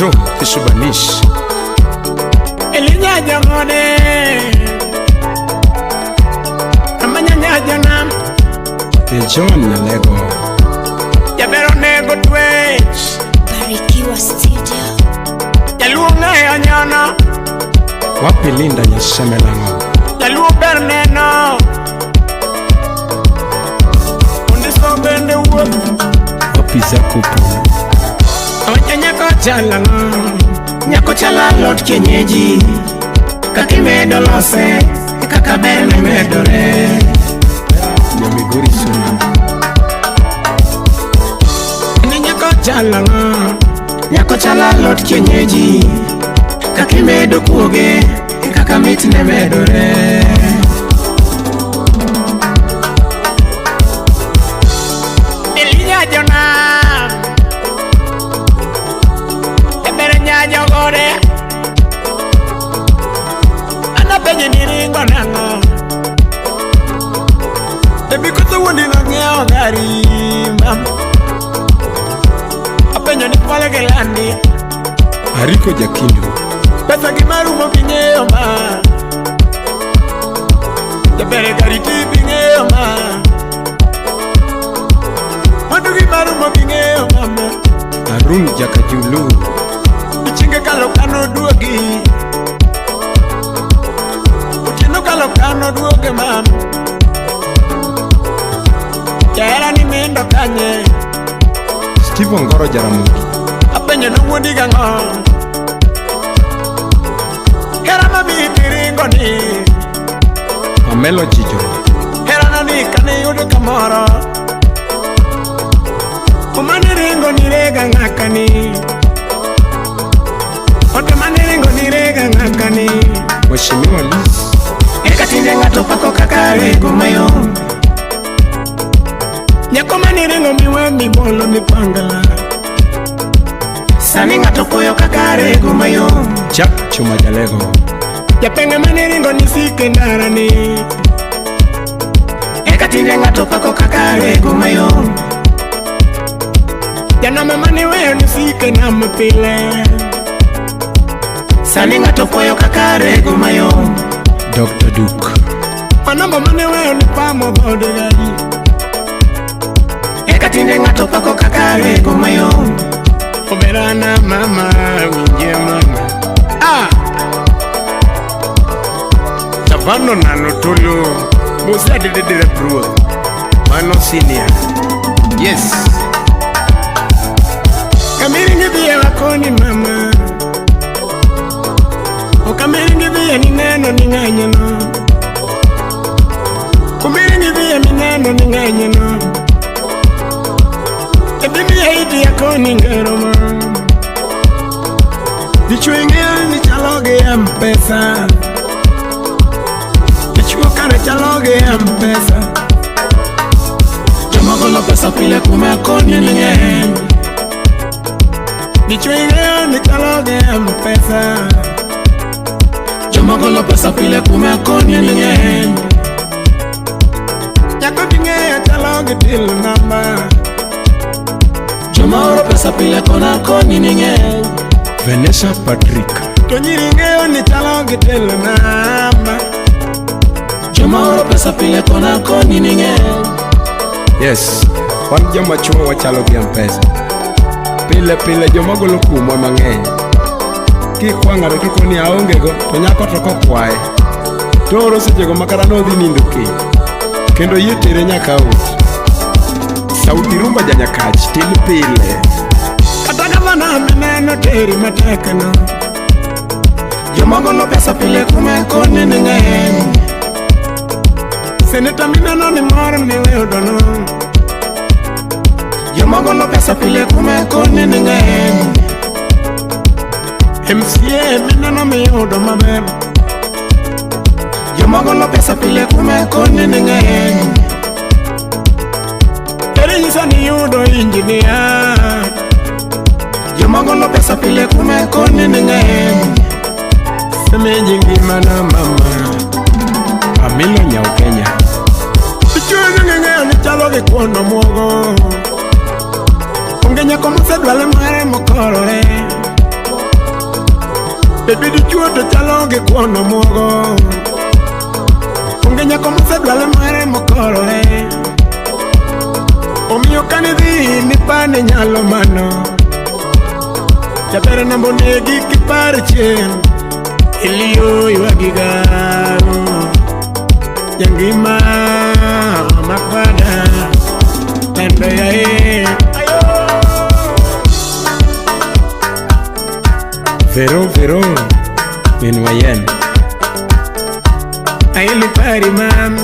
Kato Kisubanish. Elinya jongode. Amanya jonam. John Nyalego. Jabero nego twech. Barikiwa Studio. Jaluo ng'eyo nyono. Wapi Linda Nyasemelango. Jaluo ber neno. Ondiso bende wuoth. Wapi Zakupu. Awacho nyako chalang'o. Nyako chala lot kienyeji. Kaka imedo lose, e kaka berne medore. Nyamigori Suna. Ni nyako chalang'o. Nyako chala lot kienyeji. Kaka imedo kuoge, e kaka mitne medore. Elinya jonam. Ebere nyajogore. Anapenje ni ringo nang'o. Ebi kotho wuondi nong'iewo gari mam. Apenjo ni pole gi landi. Ariko Jakindu. Pesa gi marumo ging'eyo ma. Jabere gari ti bing'eyo ma. Mwandu gi marumo ging'eyo mama. Arun Jakajulu. Ichinge kalo kano duogi. Otieno kalo kano duoge mam. Jahera ni nindo kanye. Steve Ongoro Jaramogi. Apenjo nowuondi gang'o. Hera mamiti ringo ni. Pamelo Jijo. Herana ni kane yudo kamoro. Kuma ringo ni rega ng'akani. Ote mane ringo ni rega ng'akani. Mheshimiwa Liz. Eka tinde ng'ato pako kaka rego mayom. Nyako mane ringo miwe mibolo mipangala. Sani ng'ato puoyo kaka rego mayom. Jack Chuma Jalego. Japenge mane ringo ni sike ndarani. Eka tinde ng'ato pako kaka rego mayom. Janama mane weyo ni sike nam pile. Sani ng'ato puoyo kaka rego mayom. Dr. Duke. Manamba mane weyo ni pamo kod gari. Eka tinde ng'ato pako kaka rego mayom. Omerana mama winje mama. Ah! Tavano nano tolo. Musa dedede ruoth. Mano senior. Yes. Kamiringi dhiye wakoni mama. O kamiringi dhiye ni neno ni ng'enye no. Kumiringi dhiye mi neno ni ng'enye no. Ebimi ya akoni ngero ma. Dichwo ing'eyo ni chalo gi M-Pesa. Dichwo kare chalo gi M-Pesa. Joma golo pesa pile kuma koni ni ng'eny. Dichwo ing'eyo ni chalo gi M-Pesa. Joma golo pesa pile kuma koni ni ng'eny. Nyako ging'eyo chalo gi till namba. Joma oro pesa pile kona koni ni ng'eny. Vanessa Patrick. To nyiri ng'eyo ni chalo gi till namba. Joma oro pesa pile kona koni ni ng'eny. Yes. Wan joma chuo wachalo gi M-Pesa. Pile pile joma golo kuomwa mang'eny. Kikwa ng'ato kikoni aonge go to nyako to kokwaye. To oro sechego ma kata nodhi nindo kech. Kendo yie tere nyaka ot. Sauti rumba janyakach tin pile. Kata gavana mineno teri matek no. Joma golo pesa pile kuma koni ni ng'eny. Seneta mineno ni mor miyudo no. Joma golo pesa pile kuma koni ni ng'eny. MCA mineno miyudo maber. Joma golo pesa pile kuma koni ni ng'eny. Ere nyiso ni yudo injinia. Joma golo pesa pile kuma koni ni ng'eny. Semeji ngimana mama. Amilo Nyau Kenya. Dichwo ng'eyo ni chalo gi kuondo muogo. Onge nyako mosedwale mare mokorore. Baby dichuo to chalo gi kuono muogo. Onge nyako mosedwale mare mokorore. Omiyo kanidhi nipane nyalo mano. Jaber nambo negi kipar chien. Iliyo ywagiga. Jangima makwada. Lando yae. Ayo. Vero Vero min Wayen. Aili pari mam.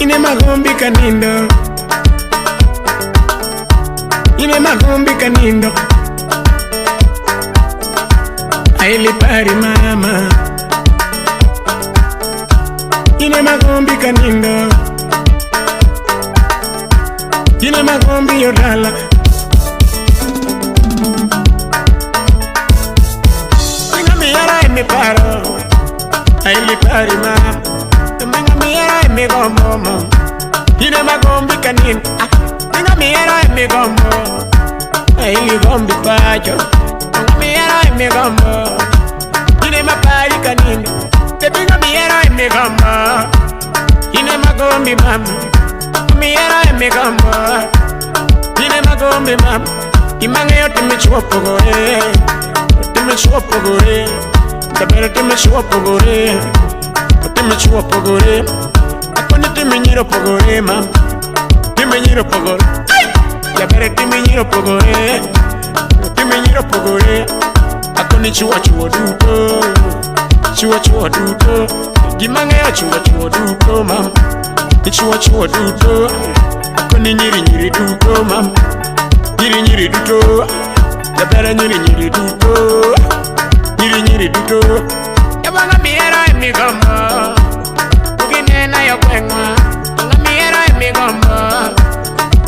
Ine magombi kanindo. Ine magombi kanindo. Aili pari mama. Ine magombi kanindo. Ine magombi yodala. Mi paro, aili pari ma, menga miera mi gombo mo, ine magombi kanin, ah, menga miera mi gombo, aili gombi pacho, menga miera mi gombo, ine mapari kanin, te menga miera mi gombo, ine magombi mam, miera mi gombo, ine magombi mam, imange yote michuopogore, michuopogore. Dabere timi chuo pogore, timi chuo pogore. Akoni timi nyiro pogore ma, timi nyiro pogore. Dabere timi nyiro pogore, timi nyiro pogore. Akoni chuo chuo duto, chuo chuo duto. Gimange ya chuo chuo duto ma, chuo chuo duto. Akoni nyiri nyiri duto ma, nyiri nyiri duto. Dabere nyiri nyiri duto. Nyiri nyiri duto. Yabanga miera emi gombo. Tuginena yo kwengwa. Nga miera emi gombo.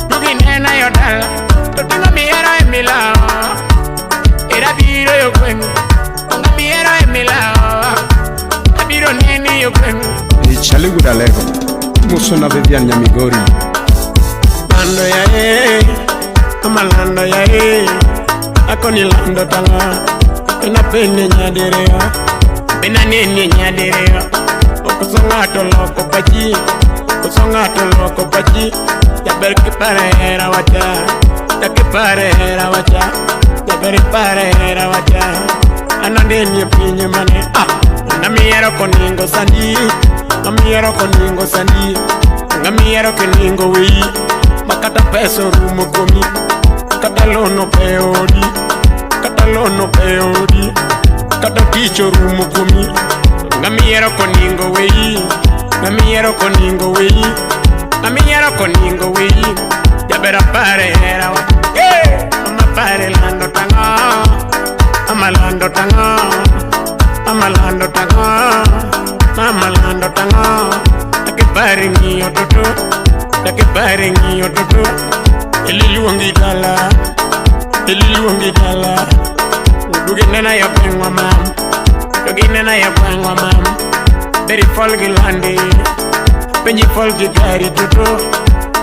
Tuginena yo dala. Tutinga miera emi lao. Era biro yo kwengwa. Nga miera emi lao. Abiro neni yo kwengwa. Ichali gudalego. Musona Vivian Nyamigori. Lando ya e. Ama lando ya e. Akoni lando tanga. Bena pene nyadereyo, bena nene nyadereyo. Okusonga to loko pachi, okusonga to loko pachi. Jaber kipare wacha, jakipare wacha, jaber pare wacha. Anande ni pinye mane, ah, ngamiero koningo sandi, ngamiero koningo sandi, ngamiero koningo wei. Makata peso rumo komi, kata lono peodi. Kata lono peodi, kata ticho rumo komi. Ngamiero koningo wei, ngamiero koningo wei, ngamiero koningo wei. Jabera pare era wa, hey! Ama pare lando tanga, ama lando tanga, ama lando tanga, ama lando tanga. Take pare ngiyo toto, take pare ngiyo toto. Eliluongi dala. Eliluongi dala. Duginena ya kwengwa mam, duginena ya kwengwa mam. Beri folgi landi, penji folgi gari toto,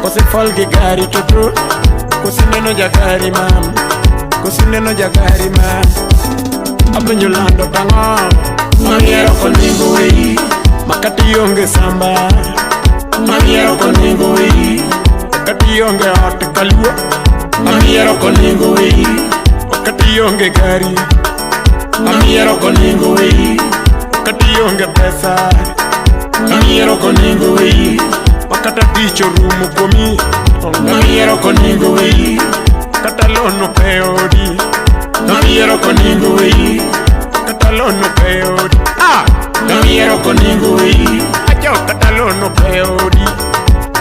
kosi folgi gari toto, kosi neno jagari mam, kosi neno jagari mam. Apenjo lando tango, mamiero koningo wei, makati onge samba, mamiero koningo wei, makati onge ot kaluo. Mamiero koningo wei, wakati onge gari. Mamiero koningo wei, wakati onge pesa. Mamiero koningo wei, wakata ticho rumo komi. Mamiero koningo wei, kata lono peodi. Mamiero koningo wei, kata lono peodi. Ah, mamiero koningo wei, ajo kata lono peodi.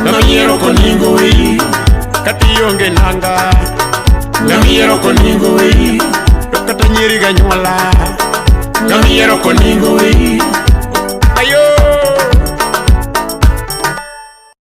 Mamiero koningo wei. Kati onge nanga, ngamiero koningo wei, kata nyiri ganyuola, ngamiero koningo wei.